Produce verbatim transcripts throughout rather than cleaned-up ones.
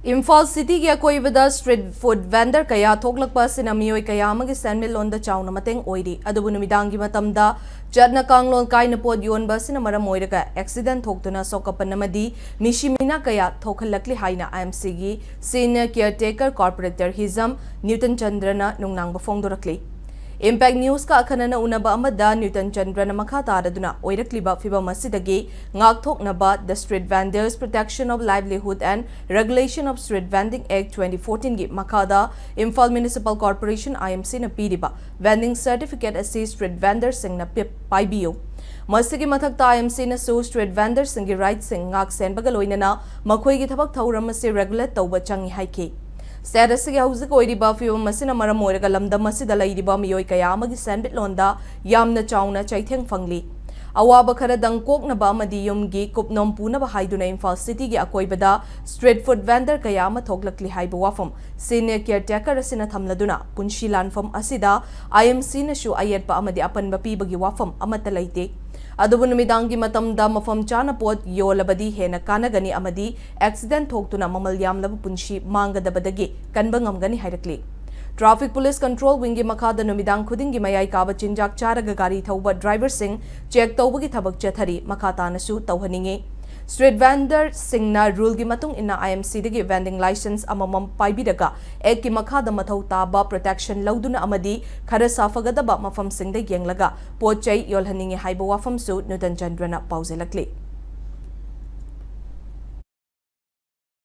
ꯏꯝꯐꯥꯜ ꯁꯤꯇꯤꯒꯤ ꯑꯀꯣꯏꯕꯗ street food vendor ꯀꯌꯥ ꯊꯣꯛꯂꯛꯄ ꯑꯁꯤꯅ ꯃꯤꯑꯣꯏ ꯀꯌꯥ ꯑꯃꯒꯤ ꯁꯦꯟꯃꯤꯠꯂꯣꯟꯗ ꯆꯥꯎꯅ ꯃꯇꯦꯡ ꯑꯣꯏꯔꯤ꯫ ꯑꯗꯨꯕꯨ ꯅꯨꯃꯤꯗꯥꯡꯒꯤ ꯃꯇꯝꯗ ꯆꯠꯅ ꯀꯥꯡꯂꯣꯟ ꯀꯥꯏꯅ ꯄꯣꯠ ꯌꯣꯟꯕ ꯑꯁꯤꯅ ꯃꯔꯝ ꯑꯣꯏꯔꯒ ꯑꯦꯛꯁꯤꯗꯦꯟ ꯊꯣꯛꯇꯨꯅ ꯁꯣꯛꯀꯄꯟ ꯑꯃꯗꯤ ꯃꯤꯁꯤ ꯃꯤꯅꯥ ꯀꯌꯥ ꯊꯣꯛꯍꯜꯂꯛꯂꯤ ꯍꯥꯏꯅ ꯑꯥꯏ ꯑꯦꯝ ꯁꯤꯒꯤ ꯁꯤꯅꯤꯌꯔ ꯀꯤꯌꯔꯇꯦꯀꯔ ꯀꯣꯔꯄꯣꯔꯦꯇꯔ ꯍꯤꯖꯝ ꯅ꯭ꯌꯨꯇꯟ ꯆꯟꯗ꯭ꯔꯅ ꯅꯨꯡꯅꯥꯡꯕ ꯐꯣꯡꯗꯣꯔꯛꯂꯤ꯫ ꯏꯝꯄꯦꯛ ꯅ꯭ꯌꯨꯁꯀ ꯑꯈꯟꯅꯅ ꯎꯅꯕ ꯑꯃꯗ ꯅ꯭ꯌꯨꯇꯟ ꯆꯟꯗ꯭ꯔꯅ ꯃꯈꯥ ꯇꯥꯔꯗꯨꯅ ꯑꯣꯏꯔꯛꯂꯤꯕ ꯐꯤꯚꯝ ꯑꯁꯤꯗꯒꯤ ꯉꯥꯛꯊꯣꯛꯅꯕ The Street Vendors Protection of Livelihood and Regulation of Street Vending Act twenty fourteen ꯒꯤ ꯃꯈꯥꯗ ꯏꯝꯐꯥꯜ ꯃ꯭ꯌꯨꯅꯤꯁꯤꯄꯥꯜ ꯀꯣꯔꯄꯣꯔꯦꯁꯟ, IMC ꯅ ꯄꯤꯔꯤꯕ ꯚꯦꯟꯗꯤꯡ ꯁꯔꯇꯤꯐꯤꯀꯦꯠ ꯑꯁꯤ ꯁ꯭ꯇ꯭ꯔꯤꯠ ꯚꯦꯟꯗꯔꯁꯤꯡꯅ ꯄꯤ-, ꯄꯥꯏꯕꯤꯌꯨ꯫ ꯃꯁꯤꯒꯤ ꯃꯊꯛꯇ IMC ꯅꯁꯨ ꯁ꯭ꯇ꯭ꯔꯤꯠ ꯚꯦꯟꯗꯔꯁꯤꯡꯒꯤ ꯔꯥꯏꯠꯁꯤꯡ ꯉꯥꯛ ꯁꯦꯟꯕꯒ ꯂꯣꯏꯅꯅ ꯃꯈꯣꯏꯒꯤ ꯊꯕꯛ ꯊꯧꯔꯝ ꯑꯁꯤ ꯔꯦꯒꯨꯂꯦꯠ ꯇꯧꯕ ꯆꯪꯏ ꯍꯥꯏꯈꯤ꯫ ꯁ꯭ꯇꯦꯠ ꯑꯁꯤꯒꯤ ꯍꯧꯖꯤꯛ ꯑꯣꯏꯔꯤꯕ ꯐꯤꯕꯝ ꯑꯁꯤꯅ ꯃꯔꯝ ꯑꯣꯏꯔꯒ ꯂꯝꯗꯝ ꯑꯁꯤꯗ ꯂꯩꯔꯤꯕ ꯃꯤꯑꯣꯏ ꯀꯌꯥ ꯑꯃꯒꯤ ꯁꯦꯟꯃꯤꯠꯂꯣꯟꯗ ꯌꯥꯝꯅ ꯆꯥꯎꯅ ꯆꯩꯊꯦꯡ ꯐꯪꯂꯤ꯫ ꯑꯋꯥꯕ ꯈꯔꯗꯪ ꯀꯣꯛꯅꯕ ꯑꯃꯗꯤ ꯌꯨꯝꯒꯤ ꯀꯨꯞꯅꯣꯝ ꯄꯨꯅꯕ ꯍꯥꯏꯗꯨꯅ ꯏꯝꯐꯥꯜ ꯁꯤꯇꯤꯒꯤ ꯑꯀꯣꯏꯕꯗ ꯁ꯭ꯇ꯭ꯔꯤꯠ ꯐꯨꯗ ꯚꯦꯟꯗꯔ ꯀꯌꯥ ꯑꯃ ꯊꯣꯛꯂꯛꯂꯤ ꯍꯥꯏꯕ ꯋꯥꯐꯝ ꯁꯤꯅꯤꯌꯔ ꯀꯤꯌꯔꯇꯦꯀꯔ ꯑꯁꯤꯅ ꯊꯝꯂꯗꯨꯅ ꯄꯨꯟꯁꯤ ꯂꯥꯟꯐꯝ ꯑꯁꯤꯗ IMC ꯅꯁꯨ ꯑꯌꯦꯠꯄ ꯑꯃꯗꯤ ꯑꯄꯟꯕ ꯄꯤꯕꯒꯤ ꯋꯥꯐꯝ ꯑꯃꯠꯇ ꯂꯩꯇꯦ꯫ ꯑꯗꯨꯕꯨ ꯅꯨꯃꯤꯗꯥꯡꯒꯤ ꯃꯇꯝꯗ ꯃꯐꯝ ꯆꯥꯅ ꯄꯣꯠ ꯌꯣꯜꯂꯕꯗꯤ ꯍꯦꯟꯅ ꯀꯥꯟꯅꯒꯅꯤ ꯑꯃꯗꯤ ꯑꯦꯛꯁꯤꯗꯦꯟ ꯊꯣꯛꯇꯨꯅ ꯃꯃꯜ ꯌꯥꯝꯂꯕ ꯄꯨꯟꯁꯤ ꯃꯥꯡꯒꯗꯕꯗꯒꯤ ꯀꯟꯕ ꯉꯝꯒꯅꯤ ꯍꯥꯏꯔꯛꯂꯤ꯫ ꯇ꯭ꯔꯥꯐꯤꯛ ꯄꯨꯂꯤꯁ ꯀꯟꯇ꯭ꯔꯣꯜ ꯋꯤꯡꯒꯤ ꯃꯈꯥꯗ ꯅꯨꯃꯤꯗꯥꯡ ꯈꯨꯗꯤꯡꯒꯤ ꯃꯌꯥꯏ ꯀꯥꯕ ꯆꯤꯟꯖꯥꯛ ꯆꯥꯔꯒ ꯒꯥꯔꯤ ꯊꯧꯕ ꯗ꯭ꯔꯥꯏꯚꯔꯁꯤꯡ ꯆꯦꯛ ꯇꯧꯕꯒꯤ ꯊꯕꯛ ꯆꯠꯊꯔꯤ꯫ ꯃꯈꯥ ꯇꯥꯅꯁꯨ ꯇꯧꯍꯟꯅꯤꯡꯏ꯫ ꯁ꯭ꯇ꯭ꯔꯤꯠ ꯚꯦꯟꯗꯔꯁꯤꯡꯅ ꯔꯨꯜꯒꯤ ꯃꯇꯨꯡ ꯏꯟꯅ IMC ꯗꯒꯤ ꯚꯦꯟꯗꯤꯡ ꯂꯥꯏꯁꯦꯟꯁ ꯑꯃꯃꯝ ꯄꯥꯏꯕꯤꯔꯒ ꯑꯦꯛꯀꯤ ꯃꯈꯥꯗ ꯃꯊꯧ ꯇꯥꯕ ꯄ꯭ꯔꯣꯇꯦꯛꯁꯟ ꯂꯧꯗꯨꯅ ꯑꯃꯗꯤ ꯈꯔ ꯁꯥꯐꯒꯗꯕ ꯃꯐꯝꯁꯤꯡꯗ ꯌꯦꯡꯂꯒ ꯄꯣꯠ ꯆꯩ ꯌꯣꯜꯍꯟꯅꯤꯡꯏ ꯍꯥꯏꯕ ꯋꯥꯐꯝꯁꯨ ꯅ꯭ꯌꯨꯇꯟ ꯆꯟꯗ꯭ꯔꯅ ꯄꯥꯎꯖꯦꯜꯂꯛꯂꯤ꯫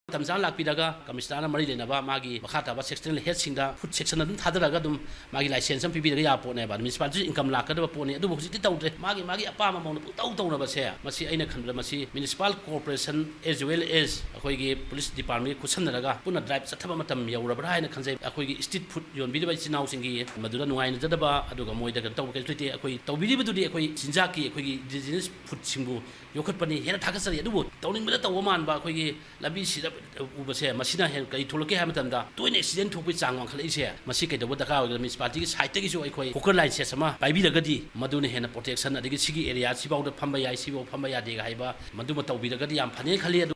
ꯃꯇꯝ ꯆꯥꯅ ꯂꯥꯛꯄꯤꯔꯒ ꯀꯃꯤꯁꯅꯔꯅ ꯃꯔꯤ ꯂꯩꯅꯕ ꯃꯥꯒꯤ ꯃꯈꯥ ꯇꯥꯕ ꯁꯦꯛꯁꯅꯦꯜ ꯍꯦꯗꯁꯤꯡꯗ ꯐꯨꯗ ꯁꯦꯛꯁꯟ ꯑꯗꯨꯝ ꯊꯥꯗꯔꯒ ꯑꯗꯨꯝ ꯃꯥꯒꯤ ꯂꯥꯏꯁꯦꯟꯁ ꯑꯃ ꯄꯤꯕꯤꯔꯒ ꯌꯥꯕ ꯄꯣꯠꯅꯦꯕ꯫ ꯃ꯭ꯌꯨꯅꯤꯁꯤꯄꯥꯂꯤꯇꯤꯁꯨ ꯏꯟꯀꯝ ꯂꯥꯛꯀꯗꯕ ꯄꯣꯠꯅꯤ꯫ ꯑꯗꯨꯕꯨ ꯍꯧꯖꯤꯛꯇꯤ ꯇꯧꯗ꯭ꯔꯦ꯫ ꯃꯥꯒꯤ ꯃꯥꯒꯤ ꯑꯄꯥꯝꯕ ꯃꯑꯣꯡꯗ ꯄꯨꯡꯇꯧ ꯇꯧꯅꯕꯁꯦ, ꯃꯁꯤ ꯑꯩꯅ ꯈꯟꯕꯗ ꯃꯁꯤ municipal corporation as well as ꯑꯩꯈꯣꯏꯒꯤ ꯄꯨꯂꯤꯁ ꯗꯤꯄꯥꯔꯠꯃꯦꯟꯒ ꯈꯨꯠꯁꯝꯅꯔꯒ ꯄꯨꯟꯅ ꯗ꯭ꯔꯥꯏꯚ ꯆꯠꯊꯕ ꯃꯇꯝ ꯌꯧꯔꯕ꯭ꯔꯥ ꯍꯥꯏꯅ ꯈꯟꯖꯩ꯫ ꯑꯩꯈꯣꯏꯒꯤ ꯁ꯭ꯇ꯭ꯔꯤꯠ ꯐꯨꯗ ꯌꯣꯟꯕꯤꯔꯤꯕ ꯏꯆꯤꯟ ꯏꯅꯥꯎꯁꯤꯡꯒꯤ ꯃꯗꯨꯗ ꯅꯨꯡꯉꯥꯏꯅꯖꯗꯕ ꯑꯗꯨꯒ ꯃꯣꯏꯗ ꯀꯩꯅꯣ ꯇꯧꯕ ꯀꯩꯁꯨ ꯂꯩꯇꯦ꯫ ꯑꯩꯈꯣꯏ ꯇꯧꯕꯤꯔꯤꯕꯗꯨꯗꯤ ꯑꯩꯈꯣꯏ ꯆꯤꯟꯖꯥꯛꯀꯤ ꯑꯩꯈꯣꯏꯒꯤ ꯏꯟꯗꯤꯖꯤꯅꯁ ꯐꯨꯗꯁꯤꯡꯕꯨ ꯌꯣꯛꯈꯠꯄꯅꯤ꯫ ꯍꯦꯟꯅ ꯊꯥꯒꯠꯆꯔꯤ꯫ ꯑꯗꯨꯕꯨ ꯇꯧꯅꯤꯡꯕꯗ ꯇꯧꯕ ꯃꯥꯟꯕ ꯑꯩꯈꯣꯏꯒꯤ ꯂꯝꯕꯤꯁꯤꯗ ꯎꯕꯁꯦ, ꯃꯁꯤꯅ ꯍꯦꯟꯅ ꯀꯔꯤ ꯊꯣꯛꯂꯛꯀꯦ ꯍꯥꯏꯕ ꯃꯇꯝꯗ ꯇꯣꯏꯅ ꯑꯦꯛꯁꯤꯗꯦꯟ ꯊꯣꯛꯄꯒꯤ ꯆꯥꯡ ꯋꯥꯡꯈꯠꯂꯛꯏꯁꯦ, ꯃꯁꯤ ꯀꯩꯗꯧꯕ ꯗꯔꯀꯥꯔ ꯑꯣꯏꯒꯗ? ꯃ꯭ꯌꯨꯅꯤꯁꯤꯄꯥꯂꯤꯇꯤꯒꯤ ꯁꯥꯏꯠꯇꯒꯤꯁꯨ ꯑꯩꯈꯣꯏ ꯐꯣꯀꯜ ꯂꯥꯏꯟ ꯁꯦꯠꯁ ꯑꯃ ꯄꯥꯏꯕꯤꯔꯒꯗꯤ ꯃꯗꯨꯅ ꯍꯦꯟꯅ ꯄ꯭ꯔꯣꯇꯦꯛꯁꯟ, ꯑꯗꯒꯤ ꯁꯤꯒꯤ ꯑꯦꯔꯤꯌꯥ ꯁꯤꯐꯥꯎꯗ ꯐꯝꯕ ꯌꯥꯏ, ꯁꯤꯐꯥꯎ ꯐꯝꯕ ꯌꯥꯗꯦꯒ ꯍꯥꯏꯕ ꯃꯗꯨꯃ ꯇꯧꯕꯤꯔꯒꯗꯤ ꯌꯥꯝ ꯐꯅꯤ ꯈꯜꯂꯤ꯫ ꯑꯗꯨ